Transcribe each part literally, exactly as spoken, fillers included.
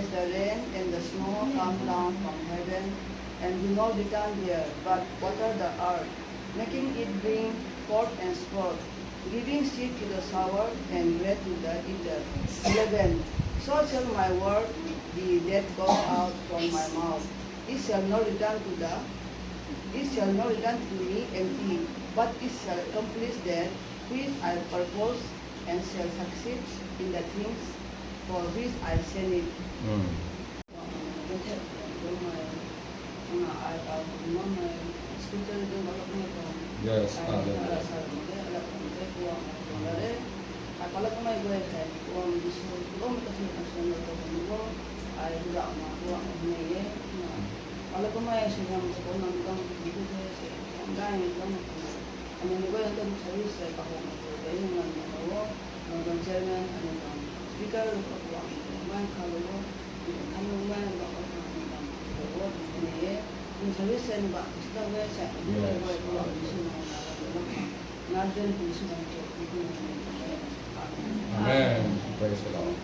The rain and the snow come down from heaven and do not return there, but water the earth, making it bring forth and sprout, giving seed to the sower and bread to the eater. Eleven. So shall my word be that goes out from my mouth. It shall not return to the it shall not return to me empty, but it shall accomplish that which I purpose and shall succeed in the things for which I send it. Mm. Yes, ah, yeah. Amen. Praise the Lord.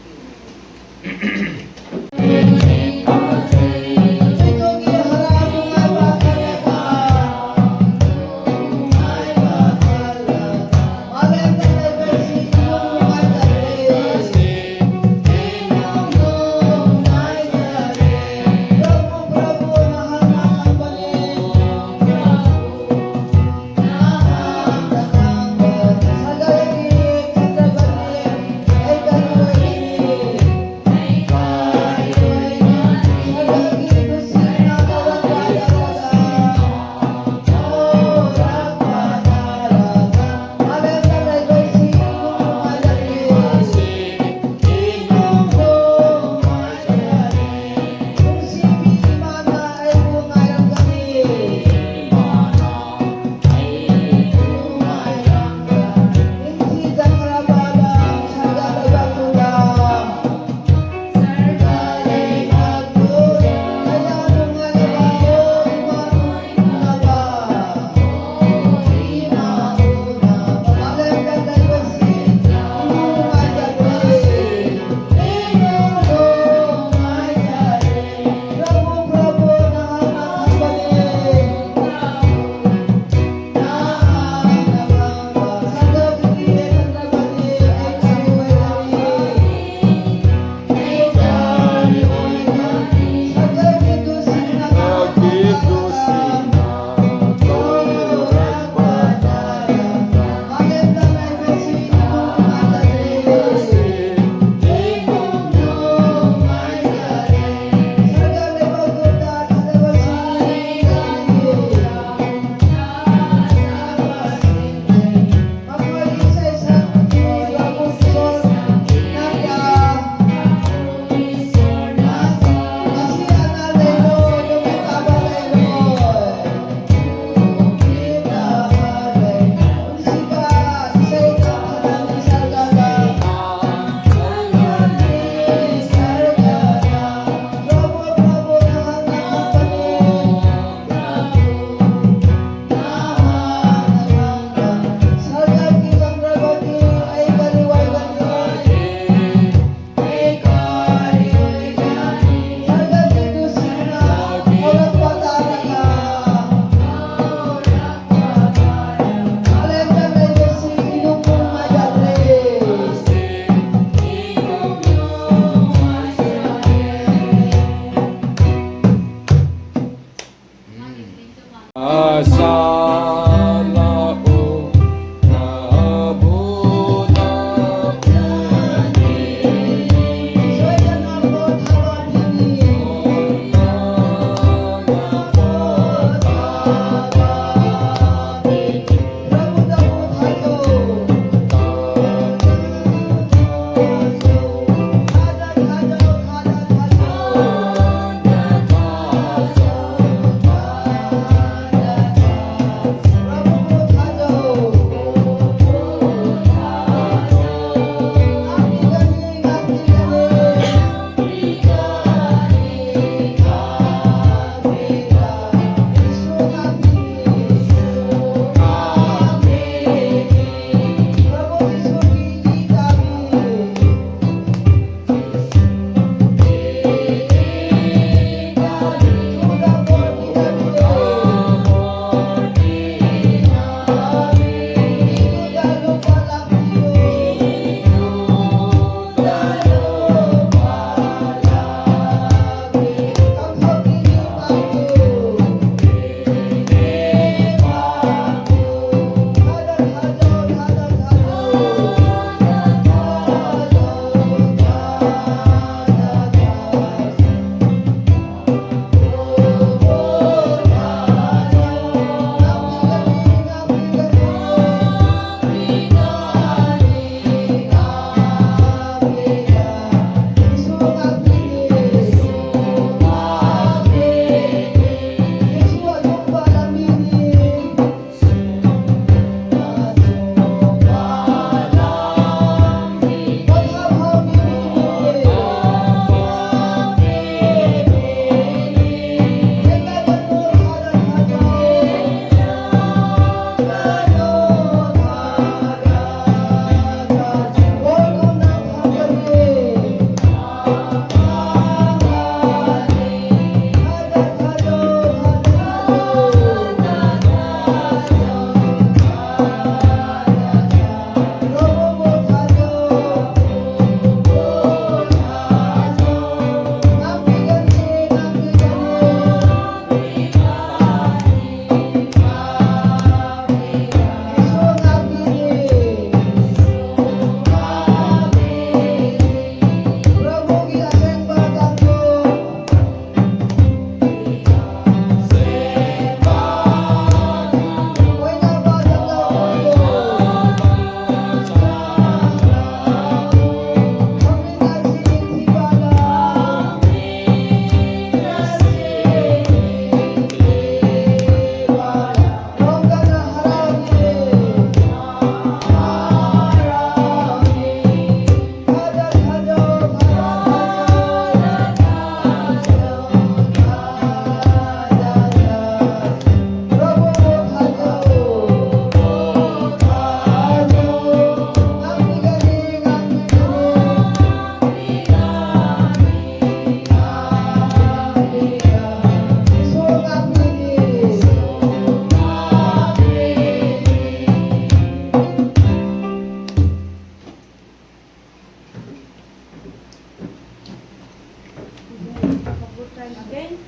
Again,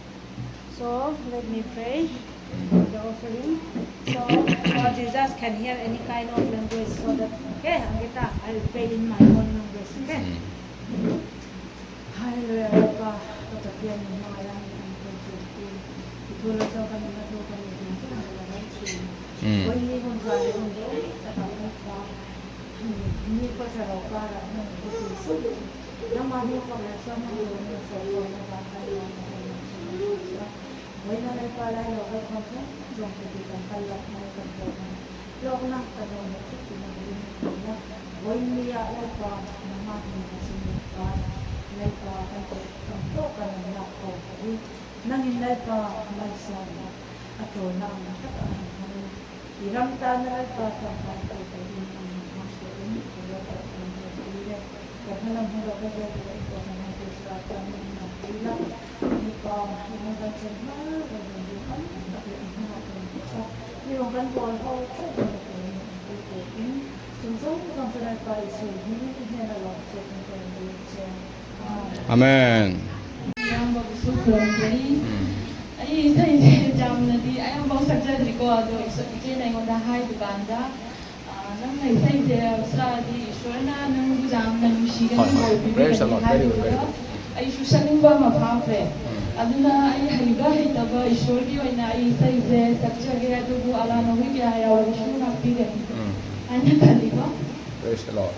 so let me pray the offering. So, Lord Jesus can hear any kind of language, so that, okay, Angita, I will pray in my own language, okay? Hallelujah, Lord God, Lord God, we are in my land, and we thank you. We thank you, Lord God, we thank you, Lord God, we thank you. Mm. When we go to our own way, Lord God, we thank you. Nangmah hi fak le sa ma hi ne sa ko na ba ka lo na ka lo na sa. Voi na lai pa lai lo ka khon sa zong ka ti kan kal lak na kan ko na. Lo na ka lo na ti ti na ri na ko na. Voi ni ya lai pa nangmah hi ka sin ka lai pa kan ko kan to kan na ko. Nangin lai pa mai sa na. A to na na ka ta na. I ram ta na lai pa ta pa ko ko in an ma ko in ko ya ta ko in ko le. Ko na na mo ko ko ko ko na ko sa ta na na ko la. Ni pa ni na ta chen ma ko ko ni an na ko in ko. Ni ro kan ko ho ko ko ko in ko ko in. Sum sum sum sa lai pa i su ni ni na lo che ko ko in ko che. Amen. ꯑꯌꯥꯝꯕꯕꯨꯁꯨ ꯈꯨꯔꯨꯝꯖꯔꯤ꯫ ꯎꯝ꯫ ꯑꯩ ꯏꯁꯩꯁꯦ ꯌꯥꯝꯅꯗꯤ ꯑꯌꯥꯝꯕ ꯁꯛꯆꯗ꯭ꯔꯤꯀꯣ, ꯑꯗꯣ ꯏꯁ-, ꯏꯆꯦꯅ ꯑꯩꯉꯣꯟꯗ ꯍꯥꯏꯗꯨꯀꯥꯟꯗ, ꯑ, "ꯅꯪꯅ ꯏꯁꯩꯁꯦ ꯁꯛꯑꯗꯤ ꯏꯁꯣꯔꯅ ꯅꯪꯕꯨ ꯌꯥꯝꯅ ꯅꯨꯡꯁꯤꯒꯅꯤ, ꯍꯣꯏ, ꯍꯣꯏ꯫ ꯑꯣꯏꯕꯤꯒꯅꯤ" Praise the Lord. Very good, very ꯍꯥꯏꯕꯗꯨꯗ good. ꯑꯩꯁꯨ ꯁꯛꯅꯤꯡꯕ ꯑꯃ ꯐꯥꯎꯈ꯭ꯔꯦ꯫ ꯎꯝ꯫ ꯑꯗꯨꯅ ꯑꯩ ꯍꯩꯕ ꯍꯩꯇꯕ ꯏꯁꯣꯔꯒꯤ ꯑꯣꯏꯅ ꯑꯩ ꯏꯁꯩꯁꯦ ꯁꯛꯆꯒꯦ, ꯑꯗꯨꯕꯨ ꯑꯂꯥꯅ ꯍꯣꯏ ꯀꯌꯥ ꯌꯥꯎꯔꯕꯁꯨ ꯉꯥꯛꯄꯤꯒꯅꯤ ꯎꯝ꯫ ꯍꯥꯏꯅ ꯈꯜꯂꯤꯀꯣ꯫ Praise the Lord.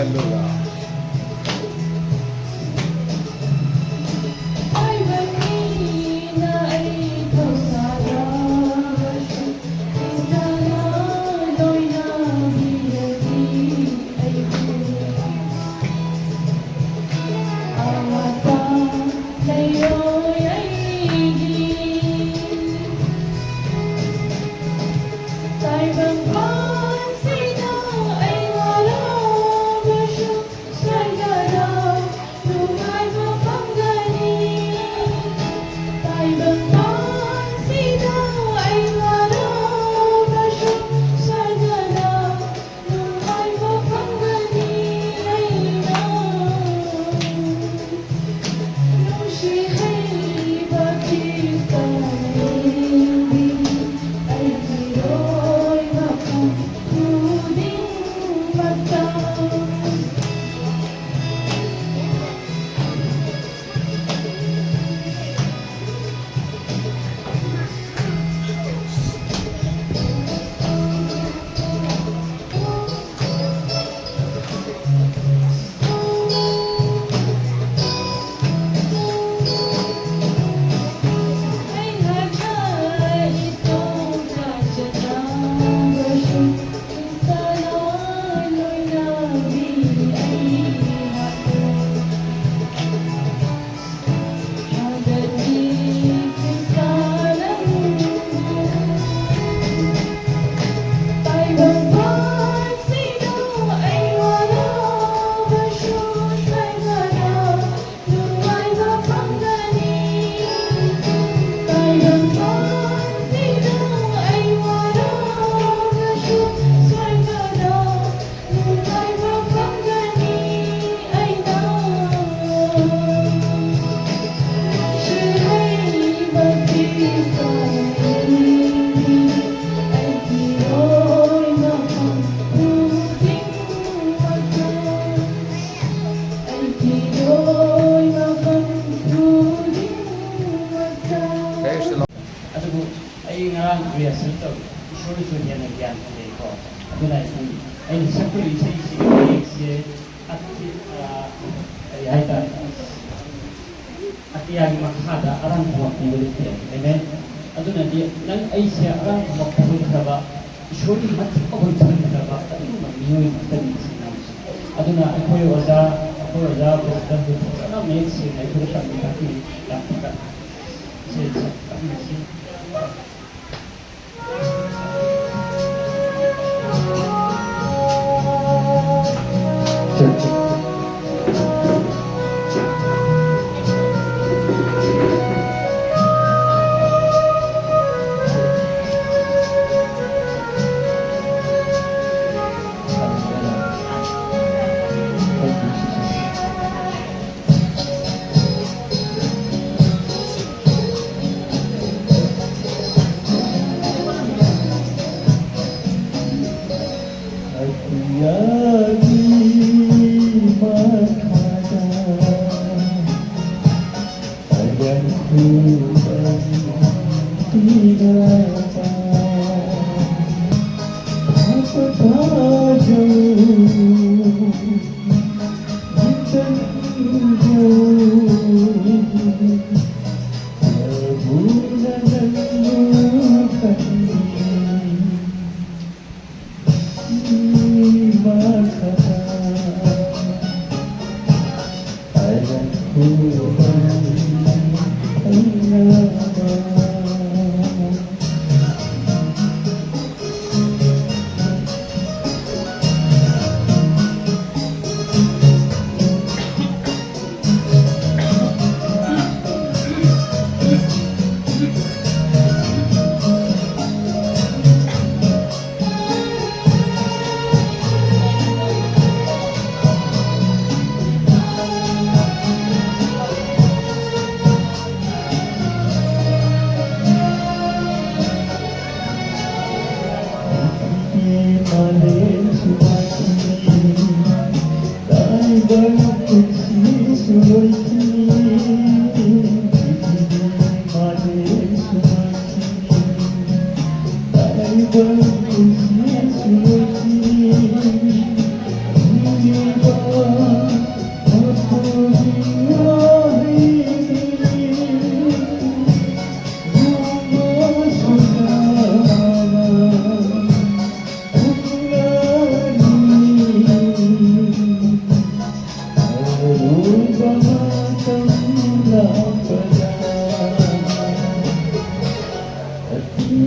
ꯍꯜꯂꯦꯂꯨꯌꯥ꯫ Praise the Lord. ꯑꯗꯨꯕꯨ ꯑꯩ ꯉꯔꯥꯡ rehearsal ꯇꯧꯏ꯫ ꯏꯁꯣꯔꯅꯁꯨ ꯍꯦꯟꯅ ꯒ꯭ꯌꯥꯟ ꯄꯤꯔꯛꯏꯀꯣ꯫ ꯑꯗꯨꯅ ꯑꯩ, ꯑꯩꯅ ꯁꯛꯄ ꯏꯁꯩꯁꯤꯒꯤ lyrics ꯑꯇꯤ-, ꯑ, ꯀꯔꯤ ꯍꯥꯏꯇꯥꯔꯦ, ꯑꯇꯤꯌꯥꯒꯤ ꯃꯈꯥꯗ ꯑꯔꯥꯡ ꯈꯨꯝꯃꯛꯄꯤꯕ ꯂꯩꯇꯦ꯫ ꯑꯦꯃꯦꯟ꯫ ꯑꯗꯨꯅꯗꯤ ꯅꯪ ꯑꯩꯁꯦ ꯑꯔꯥꯡ ꯈꯨꯝꯃꯛꯄ ꯑꯣꯏꯈ꯭ꯔꯕ, ꯏꯁꯣꯔꯒꯤ ꯃꯊꯛ ꯑꯣꯏꯈ꯭ꯔꯕ ꯑꯗꯨꯒꯨꯝꯕ ꯃꯤꯑꯣꯏ ꯑꯃꯈꯛꯇꯅꯤ ꯏꯆꯤꯟ ꯏꯅꯥꯎꯁꯦ꯫ ꯑꯗꯨꯅ ꯑꯩꯈꯣꯏ ꯑꯣꯖꯥ, ꯑꯩꯈꯣꯏ ꯑꯣꯖꯥ ꯄ꯭ꯔꯣꯐꯦꯁꯔ ꯐꯖꯅ ꯃꯌꯦꯛ ꯁꯦꯡꯅ ꯑꯩꯈꯣꯏꯗ ꯇꯝꯕꯤ ꯇꯥꯛꯄꯤꯔꯤ꯫ ꯌꯥꯝ ꯐꯖꯅ ꯏꯆꯦ ꯇꯥꯛꯄꯤꯔꯤꯁꯤ꯫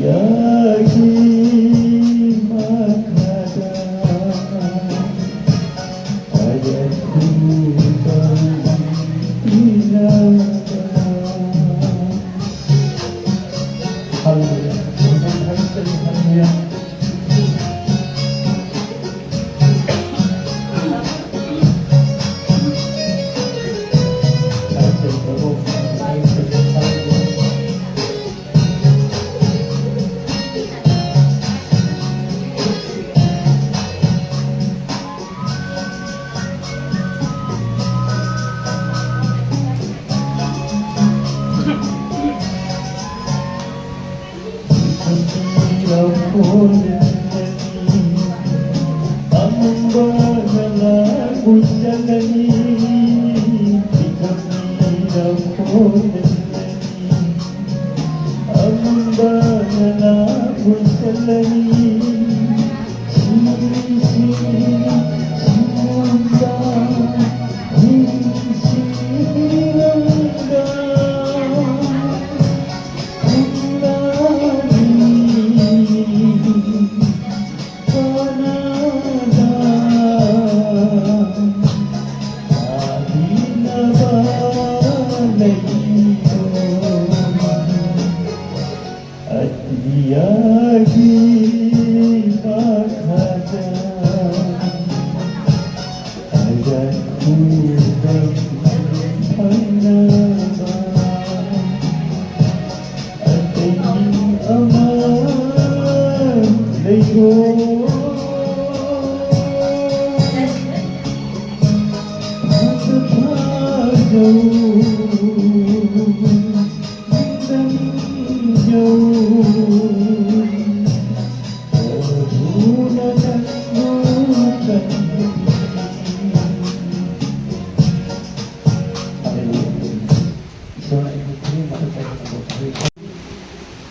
ꯌꯥꯒꯤ ꯃꯈꯥꯗ ꯑꯌꯦꯠꯄ ꯄꯤꯅꯕ꯫ ꯍꯜꯂꯦꯂꯨꯌꯥ꯫ ꯍꯜꯂꯦꯂꯨꯌꯥ꯫ ꯑꯇꯤꯌꯥꯒꯤ ꯃꯈꯥꯗ ꯑꯌꯥꯠꯄ ꯐꯪꯅꯕ ꯑꯇꯩ ꯑꯃ ꯂꯩꯔꯣꯏ꯫ ꯊꯥꯖ ꯊꯥꯖꯧ꯫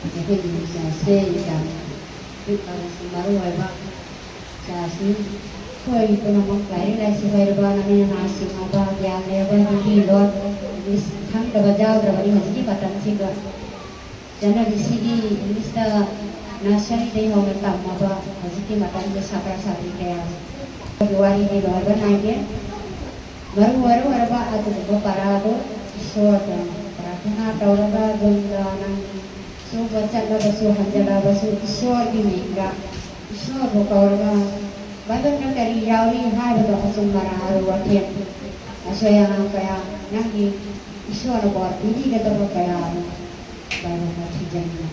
ꯑꯩꯈꯣꯏꯒꯤ ꯆꯥꯔꯖꯁꯦ ꯌꯥꯝ ꯄꯤꯛꯂꯕꯁꯨ ꯃꯔꯨ ꯑꯣꯏꯕ ꯆꯥꯔꯖꯅꯤ꯫ ꯑꯩꯈꯣꯏ ꯄꯨꯝꯅꯃꯛ ꯂꯥꯏꯔꯤꯛ ꯂꯥꯏꯁꯨ ꯍꯩꯔꯕ ꯅꯃꯤꯟ ꯅꯅꯥꯁꯤꯡ ꯑꯣꯏꯕ, ꯒ꯭ꯌꯥꯟ ꯂꯩꯔꯕ, ꯍꯤꯟꯗꯤ ꯂꯣꯟ, ꯏꯪꯂꯤꯁ ꯈꯪꯗꯕ ꯌꯥꯎꯗ꯭ꯔꯕꯅꯤ ꯍꯧꯖꯤꯛꯀꯤ ꯃꯇꯝꯁꯤꯗ꯫ ꯆꯠꯅꯕꯤꯁꯤꯒꯤ ꯏꯪꯂꯤꯁꯇ ꯅꯔꯁꯔꯤꯗꯒꯤ ꯍꯧꯅ ꯇꯝꯃꯕ ꯍꯧꯖꯤꯛꯀꯤ ꯃꯇꯝꯒꯤ ꯁꯥꯇ꯭ꯔ ꯁꯥꯇ꯭ꯔꯤ ꯀꯌꯥꯒꯤ ꯋꯥꯔꯤꯗꯤ ꯂꯣꯏꯕ ꯅꯥꯏꯗꯦ꯫ ꯃꯔꯨ ꯃꯔꯨ ꯑꯣꯏꯔꯕ ꯑꯗꯨꯒꯨꯝꯕ ꯄꯔꯥꯗꯨ ꯏꯁꯣꯔꯗ ꯄ꯭ꯔꯥꯔꯊꯅꯥ ꯇꯧꯔꯒ ꯌꯨꯝꯗ ꯅꯪꯒꯤ ꯁꯨꯕ ꯆꯠꯂꯕꯁꯨ ꯍꯟꯖꯤꯜꯂꯕꯁꯨ ꯏꯁꯣꯔꯒꯤ ꯃꯤꯡꯗ ꯏꯁꯣꯔꯕꯨ ꯀꯧꯔꯒ ꯕꯥꯏꯕꯜꯗ ꯀꯔꯤ ꯌꯥꯎꯔꯤ ꯍꯥꯏꯕꯗꯣ ꯑꯆꯨꯝ ꯑꯔꯥꯟ ꯑꯔꯨ ꯑꯊꯦꯟ ꯑꯁꯣꯏ ꯑꯉꯥꯝ ꯀꯌꯥ ꯅꯪꯒꯤ ꯏꯁꯣꯔꯅ ꯄꯥꯎ ꯄꯤꯕꯤꯒꯗꯕ ꯀꯌꯥ ꯑꯃ ꯕꯥꯏꯕꯜꯗ ꯊꯤꯖꯤꯟꯕ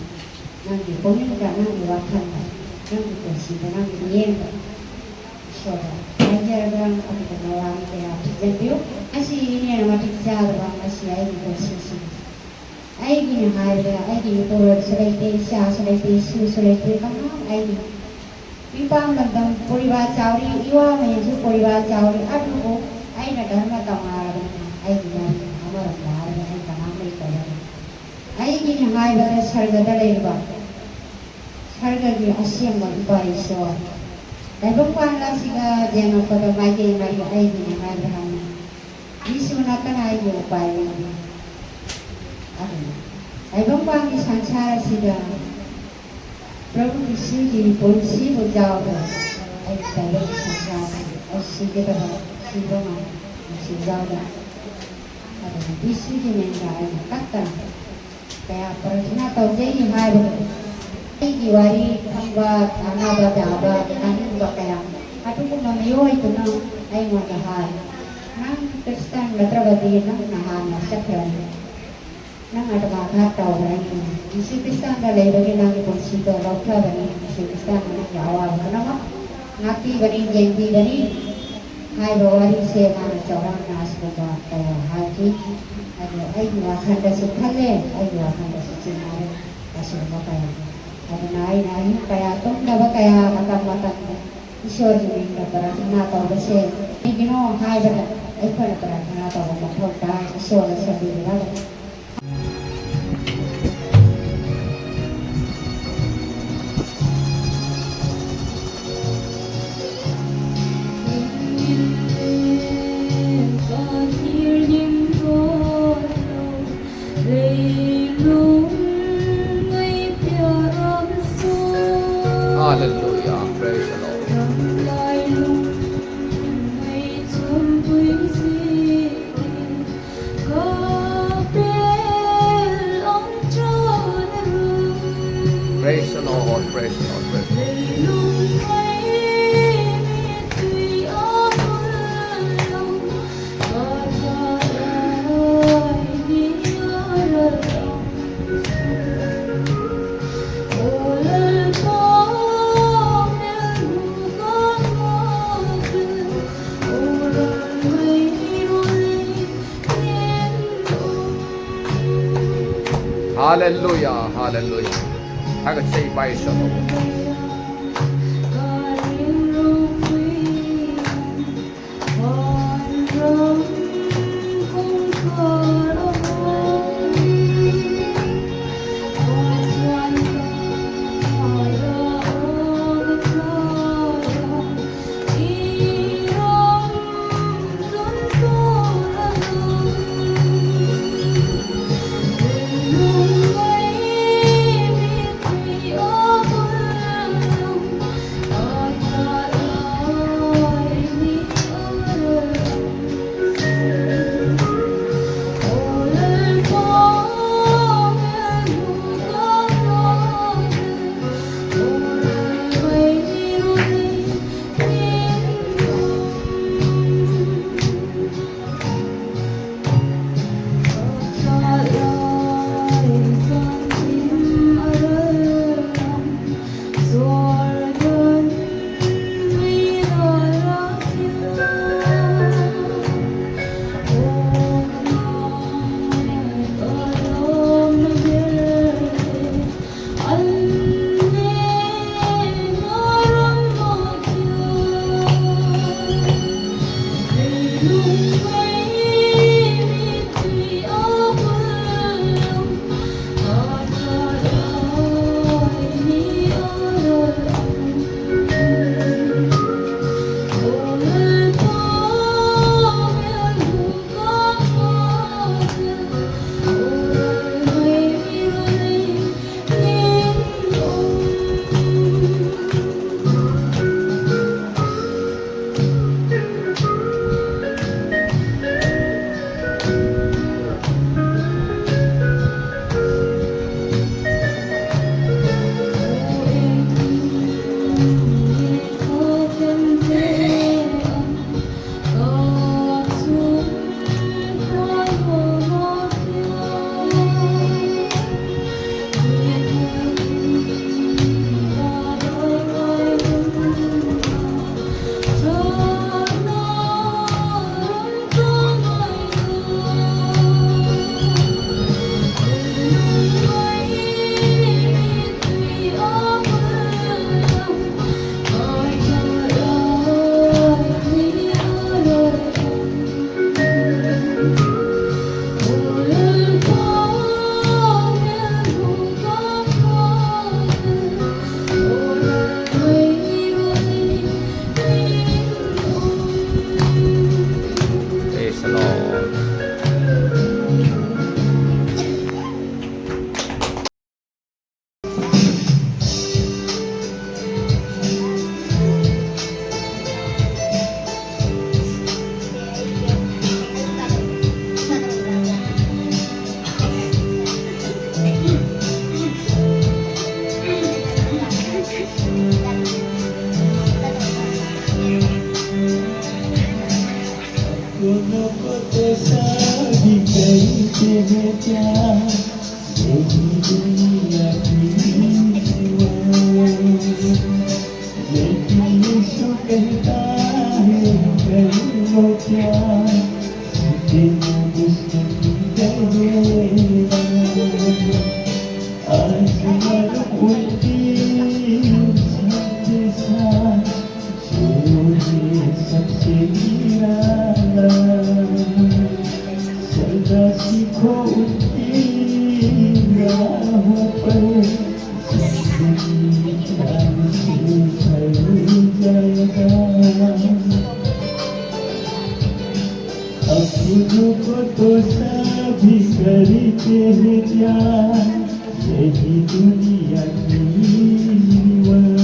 ꯅꯪꯒꯤ ꯄꯨꯛꯅꯤꯡꯗ ꯅꯪꯒꯤ ꯋꯥꯈꯜꯗ ꯅꯪꯒꯤ ꯄꯨꯟꯁꯤꯗ ꯅꯪꯒꯤ ꯃꯤꯠꯌꯦꯡꯗ ꯏꯁꯣꯔꯗ ꯍꯥꯏꯖꯔꯒ ꯑꯗꯨꯒꯨꯝꯕ ꯋꯥꯔꯤ ꯀꯌꯥ ꯊꯤꯖꯤꯟꯕꯤꯌꯨ꯫ ꯑꯁꯤ ꯏꯅꯦꯅ ꯃꯇꯤꯛ ꯆꯥꯗꯕ ꯉꯁꯤ ꯑꯩꯒꯤ ꯄꯨꯟꯁꯤꯁꯤꯅꯤ꯫ ꯑꯩꯒꯤꯅꯤ ꯍꯥꯏꯕꯗ ꯑꯩꯒꯤ ꯏꯄꯨꯔꯣꯏꯕꯁꯨ ꯂꯩꯇꯦ, ꯏꯆꯥꯁꯨ ꯂꯩꯇꯦ, ꯏꯁꯨꯁꯨ ꯂꯩꯇꯦ, ꯀꯅꯥꯝ ꯑꯩꯒꯤ ꯏꯄꯥꯝ ꯂꯝꯗꯝ ꯄꯨꯔꯤꯕ ꯆꯥꯎꯔꯤ, ꯏꯋꯥ ꯃꯌꯨꯝꯁꯨ ꯄꯨꯔꯤꯕ ꯆꯥꯎꯔꯤ, ꯑꯗꯨꯕꯨ ꯑꯩꯅ ꯙꯔꯃ ꯇꯧꯅꯔꯕꯅꯤꯅ ꯑꯩꯒꯤ ꯃꯔꯤ ꯑꯃꯔꯣꯝꯗ ꯍꯥꯏꯔꯒ ꯑꯩ ꯀꯅꯥꯝ ꯂꯩꯇꯕꯅꯤ꯫ ꯑꯩꯒꯤꯅꯤ ꯍꯥꯏꯕꯗ ꯁꯔꯒꯗ ꯂꯩꯔꯤꯕ ꯁꯔꯒꯒꯤ ꯑꯁꯦꯡꯕ ꯏꯄꯥ ꯏꯁꯣꯔ ꯇꯥꯏꯕꯪꯄꯥꯟ ꯑꯁꯤꯒ ꯌꯦꯡꯉꯛꯄꯗ ꯃꯥꯏꯀꯩ ꯃꯔꯤ ꯑꯩꯒꯤꯅꯤ ꯍꯥꯏꯕ ꯍꯥꯏꯅ ꯃꯤꯁꯨ ꯅꯠꯇꯅ ꯑꯩꯒꯤ ꯎꯄꯥꯏ ꯂꯩꯇꯦ꯫ ꯑꯗꯨꯅ ꯇꯥꯏꯕꯪꯄꯥꯟꯒꯤ ꯁꯪꯁꯥꯔ ꯑꯁꯤꯗ ꯄ꯭ꯔꯚꯨ ꯌꯤꯁꯨꯒꯤ ꯄꯨꯟꯁꯤꯕꯨ ꯌꯥꯎꯗꯅ ꯑꯩ ꯇꯥꯏꯕꯪꯒꯤ ꯁꯪꯁꯥꯔ ꯑꯁꯤ ꯑꯩ ꯁꯤꯒꯗꯕ ꯁꯤꯕ ꯉꯝ ꯌꯤꯁꯨ ꯌꯥꯎꯗꯅ꯫ ꯑꯗꯨꯅ ꯌꯤꯁꯨꯒꯤ ꯃꯤꯡꯗ ꯑꯩꯅ ꯀꯠꯇꯅ ꯀꯌꯥ ꯄ꯭ꯔꯊꯅꯥ ꯇꯧꯖꯩ ꯍꯥꯏꯕꯗꯨ ꯑꯩꯒꯤ ꯋꯥꯔꯤ ꯈꯪꯕ, ꯇꯥꯅꯕ ꯌꯥꯕ, ꯇꯥꯅꯤꯡꯕ ꯀꯌꯥ ꯑꯗꯨꯒꯨꯝꯕ ꯃꯤꯑꯣꯏꯗꯨꯅ ꯑꯩꯉꯣꯟꯗ ꯍꯥꯏ, "ꯅꯪ ꯈ꯭ꯔꯤꯁꯇꯥꯟ ꯅꯠꯇ꯭ꯔꯕꯗꯤ ꯅꯪ ꯅꯍꯥꯟꯅ ꯆꯠꯈ꯭ꯔꯅꯤ꯫ ꯅꯪ ꯑꯇꯃꯥ ꯈꯔ ꯇꯧꯈ꯭ꯔꯅꯤ꯫ ꯌꯤꯁꯨ ꯈ꯭ꯔꯤꯁꯇꯥꯟꯗ ꯂꯩꯕꯒꯤ ꯅꯪꯒꯤ ꯄꯨꯟꯁꯤꯗꯣ ꯂꯧꯊꯕꯅꯤ꯫ ꯌꯤꯁꯨ ꯈ꯭ꯔꯤꯁꯇꯥꯟꯅ ꯅꯪꯒꯤ ꯑꯋꯥꯕ ꯄꯨꯝꯅꯃꯛ ꯉꯥꯛꯄꯤꯕꯅꯤ, ꯌꯦꯡꯕꯤꯕꯅꯤ" ꯍꯥꯏꯕ ꯋꯥꯔꯤꯁꯦ ꯃꯥꯅ ꯆꯥꯎꯔꯥꯛꯅ ꯑꯁꯤꯒꯨꯝꯕ ꯀꯌꯥ ꯍꯥꯏꯈꯤ꯫ ꯑꯗꯣ ꯑꯩꯒꯤ ꯋꯥꯈꯜꯗꯁꯨ ꯈꯜꯂꯦ, ꯑꯩꯒꯤ ꯋꯥꯈꯜꯗꯁꯨ ꯆꯤꯡꯅꯔꯦ ꯑꯁꯤꯒꯨꯝꯕ ꯀꯌꯥ꯫ ꯑꯗꯨꯅ ꯑꯩꯅ ꯑꯍꯤꯡ ꯀꯌꯥ ꯇꯨꯝꯗꯕ ꯀꯌꯥ ꯃꯇꯝ ꯃꯇꯝꯗ ꯏꯁꯣꯔꯒꯤ ꯃꯤꯡꯗ ꯄ꯭ꯔꯥꯔꯊꯅꯥ ꯇꯧꯕꯁꯦ ꯀꯩꯒꯤꯅꯣ ꯍꯥꯏꯕꯗ ꯑꯩꯈꯣꯏꯅ ꯄ꯭ꯔꯥꯔꯊꯅꯥ ꯇꯧꯕ ꯃꯊꯧ ꯇꯥꯏ꯫ ꯏꯁꯣꯔꯅ ꯁꯦꯝꯕꯤꯒꯗꯕꯅꯤ꯫ Hallelujah. Praise the Lord. Praise the Lord. Praise the Lord. Praise the Lord. Hallelujah, hallelujah. ꯊꯥꯒꯠꯆꯩ, ꯄꯥꯏꯁꯅꯨ꯫ अपनों को तो सभी करते हैं प्यार, यही दुनिया की दीवार।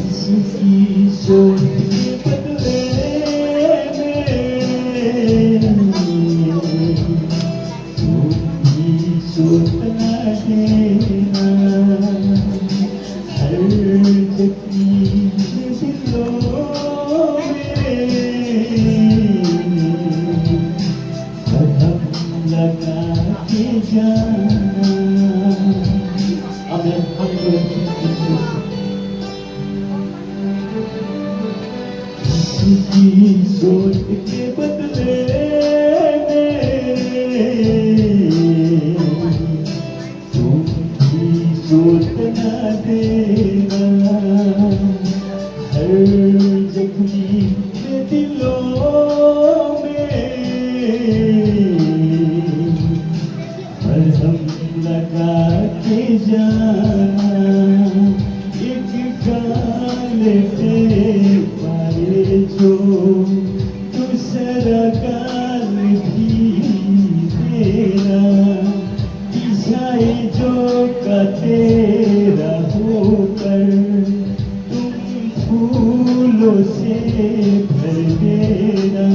किसी की सोच के बदले में तुम भी सोच ना देना। हर जख्मी दिलों में मरहम लगा के जाना। आमीन। हालेलुया। किसी की सोच के बदले में तुम भी सोच ना देना। हर जख्मी दिलों में मरहम लगा के जाना। एक गाल पे पाए जो दूसरा गाल भी देना। बिछाए जो का तेरा होकर तुम फूलों से भर देना।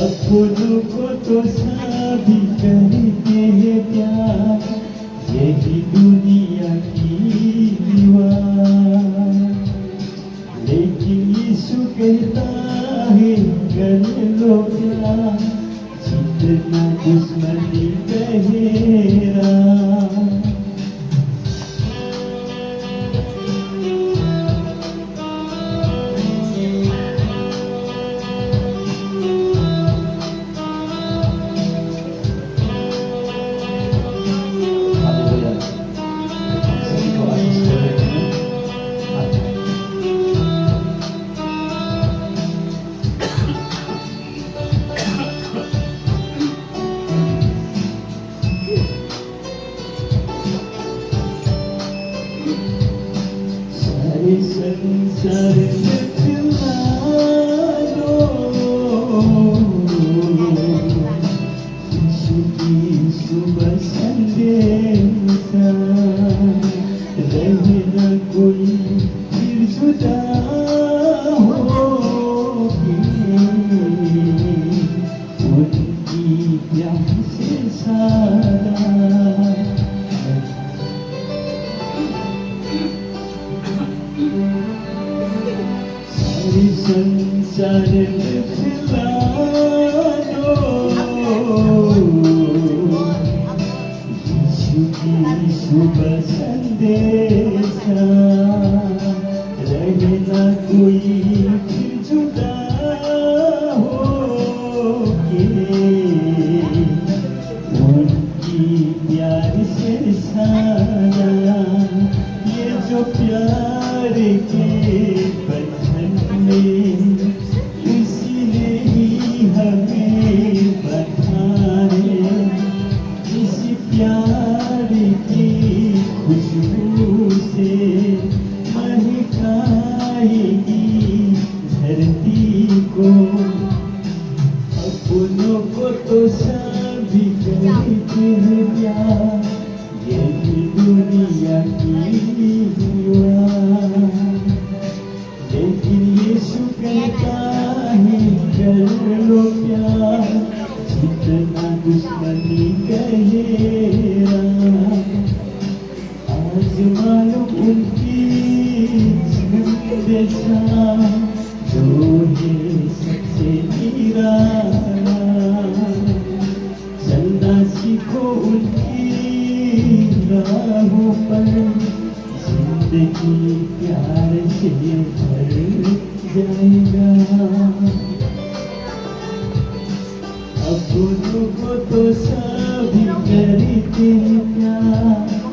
अपनों को तो सभी करते हैं प्यार, यही दुनिया की दीवार। लेकिन यीशु कहता है, कर लो प्यार, जितना दुश्मनी की सुबह संदेशा, रहे ना कोई फिर जुदा होके, उनकी प्यार से सारा सारे संसार में फैला दो। यीशु की शुभ संदेशा, रहे ना कोई फिर जुदा होके। उनकी प्यार से सारा ये जो प्यार के बंधन में, इसीलिए ही हमें बंधा है। इस प्यार की खुशबू से महकाएगी धरती को। अपनों को तो सभी करते हैं प्यार, यही दुनिया की हुआ। लेकिन यीशु कहता है, कर लो प्यार, जितना दुश्मनी कहे राम। आज मालूम उनकी संदेशा, जो है सबसे निराला। चलना सीखो उनकी राहों पर, जिंदगी प्यार से भर जाएगा। अपनों को तो सभी करते हैं प्यार,